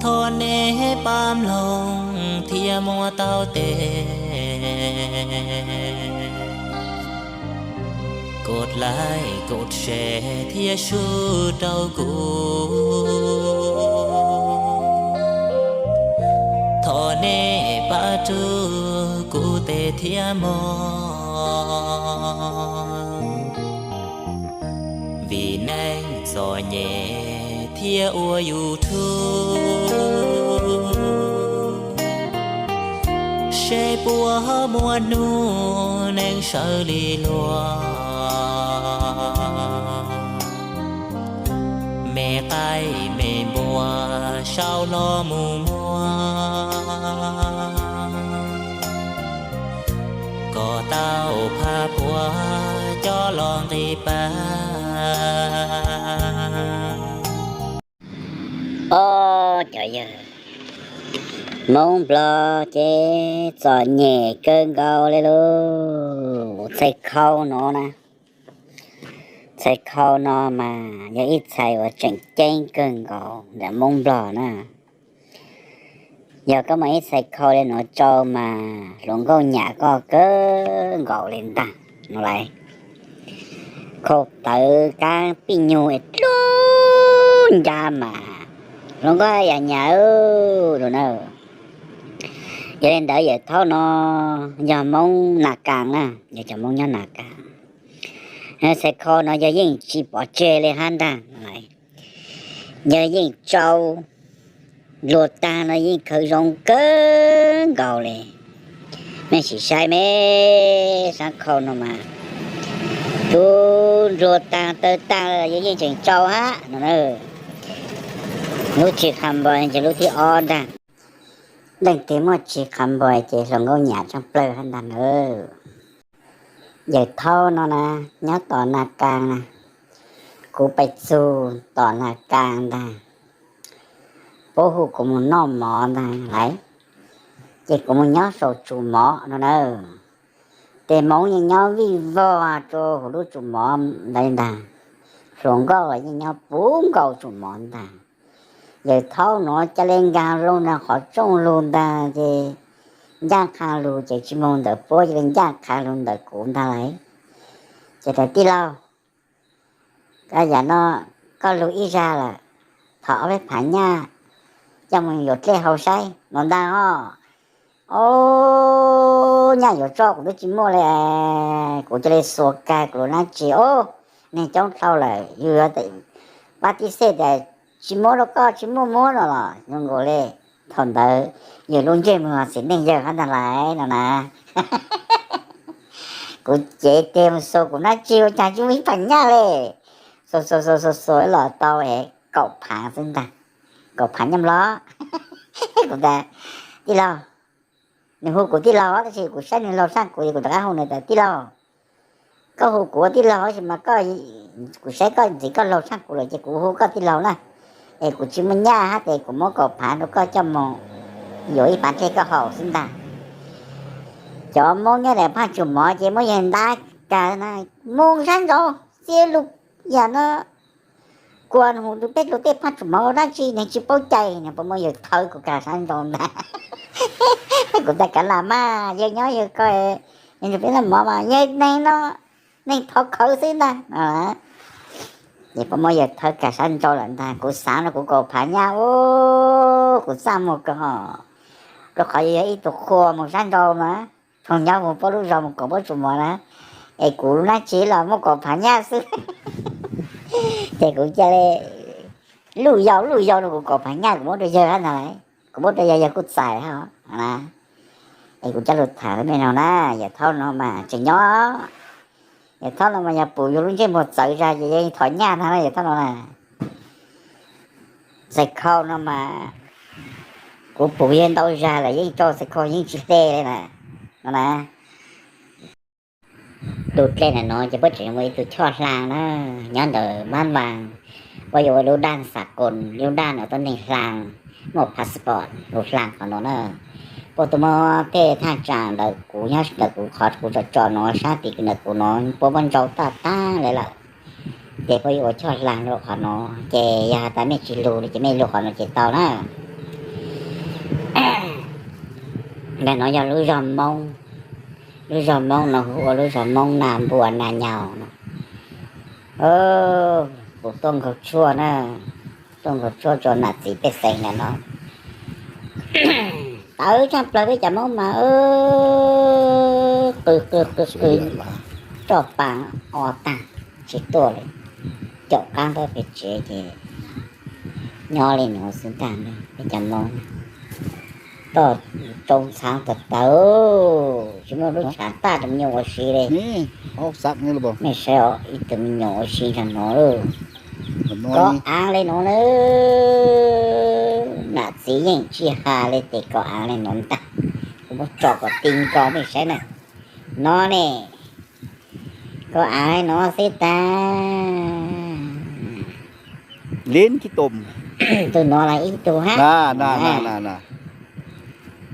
Thov nej pab mloog thiab muab tau tes, kos laim kos se thiab sub rau kuv. Thov nej pab rub kuv tes thiab mog, vim neeg txom nyem thiab ua YouTube, seb puas muaj hnub neeg sawv li luag. Me qaib me npua sau los mus muag, kom tau phaj puav coj los nqis pab. Ob, cov yawg, Hmoob Nplog ces txom nyem kawg nkaus li lauj. Txhais khau no na, txhais khau no mas yog ib txhais uas tseem ceeb kawg nkaus ntawm Hmoob Nplog na. Yog koj muaj ib txhais khau li no rau mas hluas nkauj nyam koj kawg nkaus li ntag no lauj. Khau tawv kab pij nyug es dlub ncab mas hluas nkauj yam nyam lawm na. Yog li ntawd yawm thaub no yog Hmoob Nas Kas na, yog cov Hmoob nyob Nas Kas. Txhais khau no yog yeej tsis pov tseg li hab ntag. Yog yeej tsau dluag tag no yeej khaws zoo kawg nkaus li. Nej sim saib me, sab khau no mas tub dluag tag taw tag los yeej tseem tsau hab no na. Lub tsis qha npais ces lub thib ob ntag. Leej twg muaj tsis qha npais ces hluas nkauj nyam tshaj plaws hab ntag na. Yawm thaub no na, nyob tom Nas Kas na, kuv pais txug tom Nas Kas ntag, puab hu kuv mus noj mov ntag lauj, ces kuv mus nyob saum tsum mov no na. Ces Hmoob yeej nyob vij vog rau huv lub tsum mov ntawd ntag, hluas nkauj los yeej nyob puv nkaus tsum mov ntag. Yawm thaub no ca le nkaag lug nraag qhov rooj lug ntag ces ncaaj qha lug ces tsis moog ntawm puab, ca le ncaaj qha lug ntawm kuv ntag lauj. Ces tas tij laug, koj yam no koj lug ib zag lawm, thov ob peb phav nyaj coj moog yuav dlej hau saib no ntag os. Ob, nyaj yuav tso kuv twb tsis muaj li, kuv ca le xuas kag kuv lub nab tsi, ob, neeg coob dhau lawm, yug yuav pab tib xej tas tsis muab rau koj, tsis muaj muab no los zoo nkaus li thaum ntawd yug lub ntsej muag txiv neej yawg hab ntag lauj no na. Kuv cev tes mus xuas kuv nab tsi ua cas tsis muaj ib phav nyaj li. Xuas xuas xuas xuas xuas los tau kaum phav xwb ntag, kaum phav nyaj los. Kuv tas tij laug, nws hu kuv tij laug tab sis kuv saib nws laug tshaaj kuv es kuv rov qab hu nws tas tij laug, koj hu kuv ua tij laug tab sis mas kuv saib koj ntxiv koj laug tshaaj kuv lawm ces kuv hu koj tij laug na, es kuv tsis muaj nyaj hab tes kuv muab kaum phav rau koj coj moog yuav ib phav dlej koj haus xwb ntag. Cov Moob nyob ntawm phaj tsum mov ces muab yawg ntab kag na, moog sab nraud txia lug yam no, kuas hu tus peb lug tej phaj tsum mov ua dab tsi, neeg tsis paub cai, neeg puas muaj yawg thawb kuv kag sab nraud ntag. Kuv tas kav lam mas yawg nyob yawg ko, yawg nrug peb noj mov mas yawg neeg no, neeg thov khawv xwb ntag. Ces puas muaj yawg thawb kag sab nraud lawm ntag, kuv xaav no kuv kaum phav nyaj, kuv txaj muag kawg hos, rau qhov yog ib tug qhua moog sab nraud mas, thaus nyob moog puab lub zog moog koom puab tsum mov na, es kuv lub nab tsi los muaj kaum phav nyaj xwb. Ces kuv ca le luj yau luj yau rau kuv kaum phav nyaj kuv muab rau yawg hab ntag, kuv muab rau yawg, yawg kuj txais hab na. Es kuv coj lug tham lub me no na, yawm thaub no mas tseem nyob, yawm thaub no mas yog pum yug lub ntsej muag txawv zag ces yeej thov nyaj ntag na yawm thaub no na. Txhais khau no mas kuv pum yawg ntau zag lawm yeej rau txhais khau yeej tsis hle li na no na. Tus dlej ntawm no ces puab tseem muaj ib tug choj hlaa na, nyob ntawm Mab Vaas, puab yuav ua lub daj xam koos, lub daj ntawm tuab neeg hlaa, muaj passport lug hlaa qhov no na. Puab tuaj muab tej thaj tsam ntawm kuv nyob ntawm kuv qhov kuv tsom tsom no sab tim ntawm kuv no puab muab ntsau tag tag li lawm. Ces puab yuav ua choj hlaa rau qhov no, ces yog has tas mej tsis lug li ces mej lug qhov no ces tau na. Ntawm no yog lub zog Hmoob, lub zog Hmoob no hu ua lub zog Hmoob Nas Npua Nas Nyaus no. Kuv tuaj nkaug tshuaj na, tuaj nkaug tshuaj rau nam txiv pej xeem ntawm no. Tawv tshaj plaws peb cov Hmoob mas, qw qw qw qw, roj pa o tag, tsis tuaj li. Caum qab npawb pem tsev ces nyob li nuav xwb ntag. Peb cov Hmoob toj roob txhab tawv tawv, tsis muaj lub tshav taj rau me nyuam ua si li. Mej saib ib tug me nyuam ua si nrog nuav lawm. Kov aav li nuav na, nam txiv yeej tsis has li tes kov aav li nuav ntag. Kuv muab tso kom ti nkaus mej saib na. No ne, kov aav li nuav xwb tag. Tus nuav los ib tug hab.